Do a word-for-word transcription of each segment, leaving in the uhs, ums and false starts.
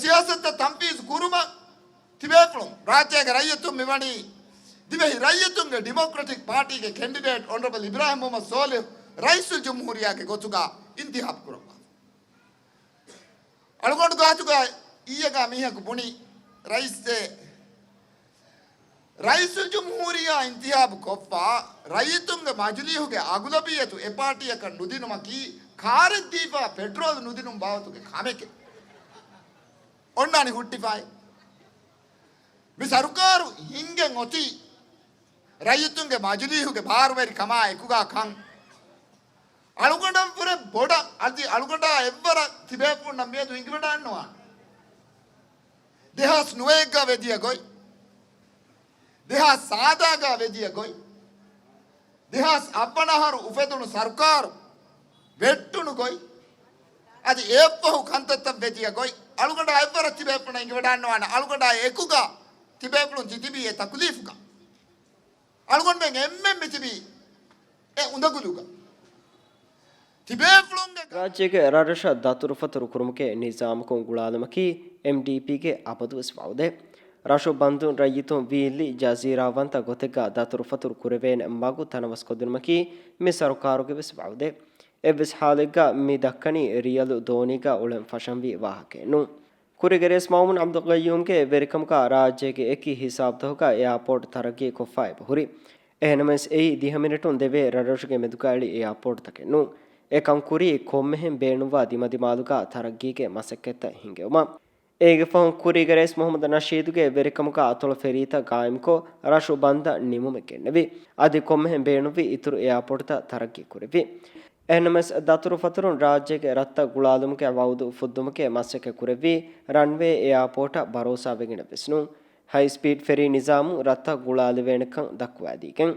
ސިޔާސަތުތައް ތަންފީޒު ކުރުމަށް ތިބޭފުޅުން، ރާއްޖޭގެ ރައްޔިތުން މިވަނީ ދިވެހި ރައްޔިތުންގެ ޑިމޮކްރެޓިކް ޕާޓީގެ ކެންޑިޑޭޓް އޮނަރަބަލް އިބްރާހިމް މުހައްމަދު ސޯލިހު ރައީސުލް ޖުމްހޫރިއްޔާގެ ގޮތުގަ އިންތިހާބު ކުރައްވާފަ. އަޅުގަނޑު ގާތުގަ އިއްޔެގަ މީހަކު ބުނި، ރައީސް، ރައީސުލް ޖުމްހޫރިއްޔާ އިންތިހާބު ކޮށްފަ ރައްޔިތުންގެ މަޖިލީހުގެ އަޣުލަބިއްޔަތު އެ ޕާޓީއަކަށް ނުދިނުމަކީ ކާރެއް ދީފަ ޕެޓްރޯލް ނުދިނުން ބާވަތުގެ ކަމެކޭ. އޮންނާނީ ހުއްޓިފައި. މި ސަރުކާރު ހިންގެން އޮތީ ރައްޔިތުންގެ މަޖިލީހުގެ ބާރުވެރިކަމާ އެކުގަ ކަން. އަޅުގަނޑަށްވުރެ ބޮޑަށް އަދި އަޅުގަނޑާ އެއްވަރަށް ތިބޭފުޅުންނަށް މިއަދު އިނގިވަޑައިންނަވާނެ. ދެހާސް ނުވައެއްގަ ވެދިޔަ ގޮތް، ދެހާސް ސާދާގަ ވެދިޔަ ގޮތް، ދެހާސް އަށްވަނަ އަހަރު އުފެދުނު ސަރުކާރު ވެއްޓުނު ގޮތް، އަދި އެއަށްފަހު ކަންތައްތައް ވެދިޔަ ގޮތް، އަޅުގަނޑާ އެއްވަރަށް ތިބޭފުޅުންނަށް އިނގިވަޑައިންނަވާނެ. އަޅުގަނޑާ އެކުގަ ތިބޭފުޅުން ތިތިބީ އެ ތަކުލީފުގަ. އަޅުގަނޑުމެން އެންމެން މިތިބީ އެ އުނދަގުލުގަ. ތިބޭފުޅުންގެ ރާއްޖޭގެ ރަށްރަށަށް ދަތުރުފަތުރު ކުރުމުގެ ނިޒާމަކުން ގުޅާލުމަކީ އެމްޑީޕީގެ އަބަދުވެސް ވައުދެއް. ރަށު ބަންދުން ރައްޔިތުން ވީއްލި ޖަޒީރާވަންތަ ގޮތެއްގަ ދަތުރުފަތުރު ކުރެވޭނެ މަގު ތަނަވަސްކޮށްދިނުމަކީ މި ސަރުކާރުގެ ވެސް ވައުދެއް. އެއްވެސް ހާލެއްގަ މި ދައްކަނީ ރިޔަލު ދޯނީގަ އުޅެން ފަށަންވީ ވާހަކައެއް ނޫން. ކުރީގެ ރައީސް މައުމޫން އަބްދުލް ގައްޔޫމްގެ ވެރިކަމުގަ ރާއްޖޭގެ އެކި ހިސާބުތަކުގަ އެއާޕޯޓް ތަރައްގީ ކޮށްފަ އެބަހުރި. އެހެންނަމަވެސް އެއީ ދިހަ މިނެޓުން ދެވޭ ރަށްރަށުގެ މެދުގަ އެޅި އެއާޕޯޓްތަކެއް ނޫން. އެކަން ކުރީ ކޮންމެހެން ބޭނުންވާ ދިމަދިމާލުގަ ތަރައްގީގެ މަސައްކަތްތައް ހިންގެވުމަށް. އޭގެ ފަހުން ކުރީގެ ރައީސް މުހައްމަދު ނަޝީދުގެ ވެރިކަމުގަ އަތޮޅު ފެރީތައް ގާއިމްކޮށް، ރަށު ބަންދަށް ނިމުމެއް ގެންނެވި. އަދި ކޮންމެހެން ބޭނުންވި އިތުރު އެއާޕޯޓްތައް ތަރައްގީ ކުރެއްވި. އެހެންނަމަވެސް، ދަތުރުފަތުރުން ރާއްޖޭގެ ރަށްތައް ގުޅާލުމުގެ ވައުދު ފުއްދުމުގެ މަސައްކަތް ކުރެއްވީ، ރަންވޭ އެއާޕޯޓަށް ބަރޯސާވެގެނެއް ވެސް ނޫން. ހައިސްޕީޑް ފެރީ ނިޒާމު ރަށްތައް ގުޅާލެވޭނެކަން ދައްކުވައިދީގެން.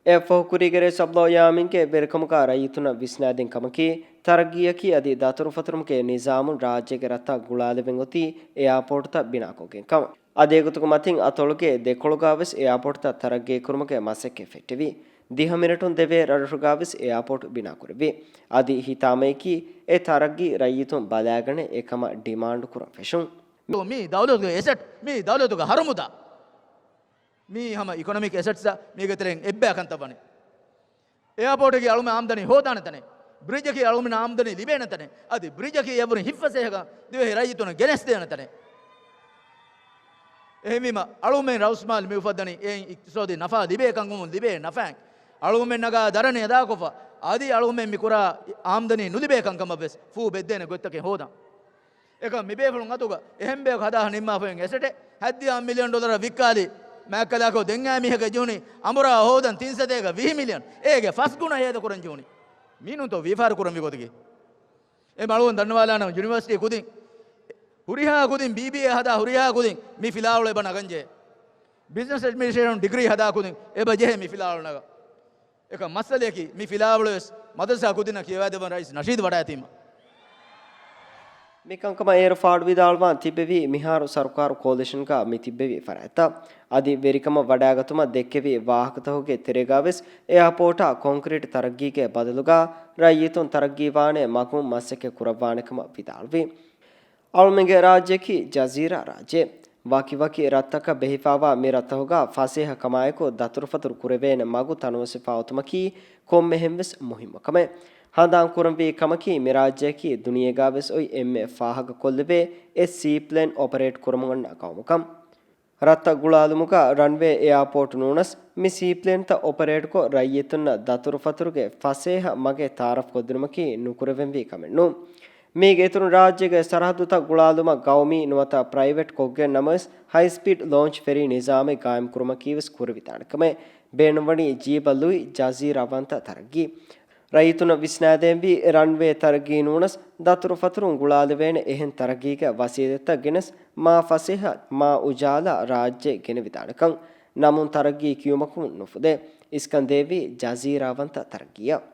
އެއަށްފަހު ކުރީގެ ރައީސް އަބްދުﷲ ޔާމީންގެ ވެރިކަމުގަ ރައްޔިތުންނަށް ވިސްނާދިން ކަމަކީ، ތަރައްގީއަކީ އަދި ދަތުރުފަތުރުމުގެ ނިޒާމުން ރާއްޖޭގެ ރަށްތައް ގުޅާލެވެން އޮތީ އެއާޕޯޓްތައް ބިނާކޮށްގެން ކަމަށް. އަދި އެގޮތުގެ މަތިން އަތޮޅުގެ ދެކޮޅުގަ ވެސް އެއާޕޯޓްތައް ތަރައްގީ ކުރުމުގެ މަސައްކަތް ފެއްޓެވި. ދިހަ މިނެޓުން ދެވޭ ރަށްރަށުގަ ވެސް އެއާޕޯޓް ބިނާކުރެއްވި. އަދި ހިތާމަޔަކީ އެ ތަރައްގީ ރައްޔިތުން ބަލާގަނެ އެކަމަށް ޑިމާންޑު ކުރަން ފެށުން. މީ ދައުލަތުގެ އެސެޓް، މީ ދައުލަތުގެ ހަރުމުދާ. މީ ހަމަ އިކޮނޮމިކް އެސެޓްސްއަށް މީގެ ތެރެއިން އެއްބައި ކަންތައް ވަނީ. އެއާޕޯޓަކީ އަޅުމެން އާމްދަނީ ހޯދާނެ ތަނެއް. ބްރިޖަކީ އަޅުމެން އާމްދަނީ ލިބޭނެ ތަނެއް. އަދި ބްރިޖަކީ އެއަށްވުރެ ހިތްފަސޭހަކަން ދިވެހި ރައްޔިތުންނަށް ގެނެސްދޭނެ ތަނެއް. އެހެންވީމަ، އަޅުމެން ރައުސްމާލް މި އުފައްދަނީ އެއިން އިޤްތިޞާދީ ނަފާ ލިބޭ ކަންކަމުން ލިބޭ ނަފާއެއް. އަޅުމެން ނަގާ ދަރަނި އަދާކޮށްފަ، އަދި އަޅުމެން މި ކުރާ އާމްދަނީ ނުލިބޭ ކަންކަމަށް ވެސް ފޫ ބެއްދޭނެ ގޮތްތަކެއް ހޯދަން. އެކަމް މިބޭފުޅުން އަތުގަ އެހެން ބަޔަކު ހަދާ ނިންމާފައި އެސެޓެއް ހައްދިހަ މިލިއަން ޑޮލަރަށް ވިއްކާލި މާތްކަލާކޯ ދެން އައި މީހެއްގެ ޖޫނި އަނބުރާ ހޯދަން ތިން ސަތޭކަ ވިހި މިލިއަން އޭގެ ފަސް ގުނަ ހޭދަކުރަން ޖޫނި. މީނުންތޯ ވިޔަފާރި ކުރަން ވި ގޮތަކީ؟ އެ މަޅުވަން ދަންނަވާލާނަމަ ޔުނިވަރސިޓީ ކުދިން ހުރިހާ ކުދިން ބީބީއޭ ހަދާ ހުރިހާ ކުދިން މި ފިލާވަޅު އެބަ ނަގަންޖެ. ބިޒްނަސް އެޑްމިނިސްޓްރޭޝަން ޑިގްރީ ހަދާ ކުދިން އެބަ ޖެހޭ މި ފިލާވަޅު ނަގަން. އެކަމް މައްސަލަޔަކީ، މި ފިލާވަޅުވެސް މަދްރަސާ ކުދިންނަށް ކިޔަވައިދެއްވަން ރައީސް ނަޝީދު ވަޑައިތީމަ. މިކަންކަމަށް އޭރު ފާޑު ވިދާޅުވާން ތިއްބެވި، މިހާރު ސަރުކާރު ކޯލިޝަންގަ މި ތިއްބެވި ފަރާތްތައް އަދި ވެރިކަމަށް ވަޑައިގަތުމަށް ދެއްކެވި ވާހަކަތަކުގެ ތެރޭގަ ވެސް އެއާޕޯޓާ ކޮންކްރީޓް ތަރައްގީގެ ބަދަލުގަ ރައްޔިތުން ތަރައްގީވާނެ މަގުން މަސައްކަތް ކުރައްވާނެ ކަމަށް ވިދާޅުވި. އަޅުމެންގެ ރާއްޖެއަކީ ޖަޒީރާ ރާއްޖެ. ވަކިވަކި ރަށްތަކަށް ބެހިފައިވާ މި ރަށްތަކުގަ ފަސޭހަ ކަމާއެކު ދަތުރުފަތުރު ކުރެވޭނެ މަގު ތަނަވަސްވެފަ އޮތުމަކީ ކޮންމެހެން ވެސް މުހިއްމު ކަމެއް. ހަނދާން ކުރަންވީ ކަމަކީ، މި ރާއްޖެއަކީ ދުނިޔޭގަ ވެސް އޮތް އެންމެ ފާހަގަ ކޮށްލެވޭ އެއް ސީޕްލޭން އޮޕަރޭޓް ކުރަމުން އަންނަ ގައުމުކަން. ރަށްތައް ގުޅާލުމުގަ ރަންވޭ އެއާޕޯޓް ނޫނަސް، މި ސީޕްލޭންތައް އޮޕަރޭޓްކޮށް، ރައްޔިތުންނަށް ދަތުރުފަތުރުގެ ފަސޭހަ މަގެއް ތައާރަފްކޮށްދިނުމަކީ ނުކުރެވެންވީ ކަމެއް ނޫން. މީގެ އިތުރުން، ރާއްޖޭގެ ސަރަހައްދުތައް ގުޅާލުމަށް ގައުމީ ނުވަތަ ޕްރައިވެޓް ކޮށްގެން ނަމަވެސް، ހައިސްޕީޑް ލޯންޗް ފެރީ ނިޒާމެއް ގާއިމްކުރުމަކީ ވެސް ކުރެވިދާނެ ކަމެއް. ބޭނުންވަނީ ޖީބަށް ލުއި ޖަޒީރާވަންތަ ތަރައްގީ. ރައްޔިތުންނަށް ވިސްނާދޭންވީ، ރަންވޭ ތަރައްގީ ނޫނަސް، ދަތުރުފަތުރުން ގުޅާލެވޭނެ އެހެން ތަރައްގީގެ ވަސީލަތްތައް ގެނެސް، މާ ފަސޭހަ، މާ އުޖާލާ ރާއްޖެ ގެނެވިދާނެކަން. ނަމުން ތަރައްގީ ކިޔުމަކުން ނުފުދޭ. އިސްކަން ދޭވީ ޖަޒީރާވަންތަ ތަރައްގީއަށް.